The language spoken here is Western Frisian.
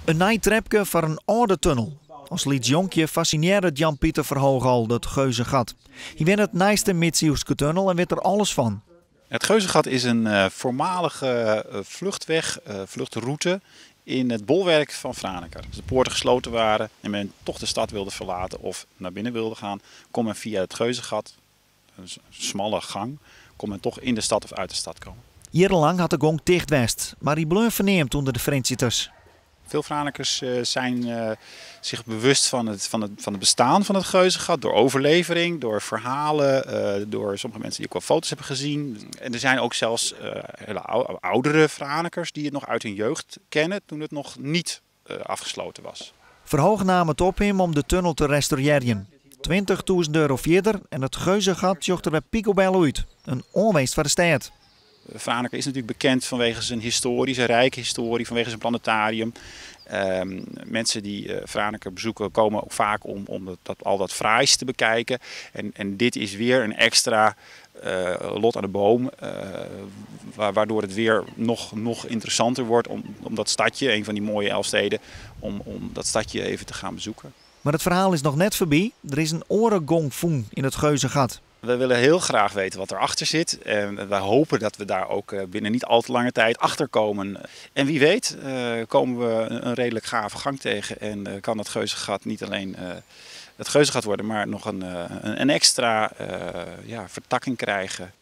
In nij trepke foar in âlde tunnel. As lyts jonkje fassinearret Jan Pieter Verhoog al dat Geuzengat. Hy wennet neist de midsiuwske tunnel en wit der alles fan. Het Geuzengat is een voormalige vluchtweg, vluchtroute in het bolwerk van Franeker. Als de poorten gesloten waren en men toch de stad wilde verlaten of naar binnen wilde gaan, kon men via het Geuzengat, een smalle gang, kon men toch in de stad of uit de stad komen. Jierrenlang hat de gong ticht west, mar hy bleau ferneamd ûnder de Frjentsjerters. Veel Franekers zijn zich bewust van het bestaan van het Geuzengat door overlevering, door verhalen, door sommige mensen die ook wel foto's hebben gezien. En er zijn ook zelfs hele oudere Franekers die het nog uit hun jeugd kennen toen het nog niet afgesloten was. Verhoog naam it op him om de tunnel te restaurearjen. €20.000 fierder en it Geuzengat sjocht der wer picobello út. In oanwinst foar de stêd. Franeker is natuurlijk bekend vanwege zijn historie, zijn rijke historie, vanwege zijn planetarium. Mensen die Franeker bezoeken komen ook vaak om al dat fraais te bekijken. En dit is weer een extra lot aan de boom, waardoor het weer nog interessanter wordt om dat stadje, een van die mooie 11 steden, om dat stadje even te gaan bezoeken. Mar it ferhaal is noch net foarby. Der is in oare gong fûn yn it Geuzengat. We willen heel graag weten wat erachter zit. En wij hopen dat we daar ook binnen niet al te lange tijd achter komen. En wie weet komen we een redelijk gave gang tegen. En kan het Geuzengat niet alleen het Geuzengat worden, maar nog een extra, ja, vertakking krijgen.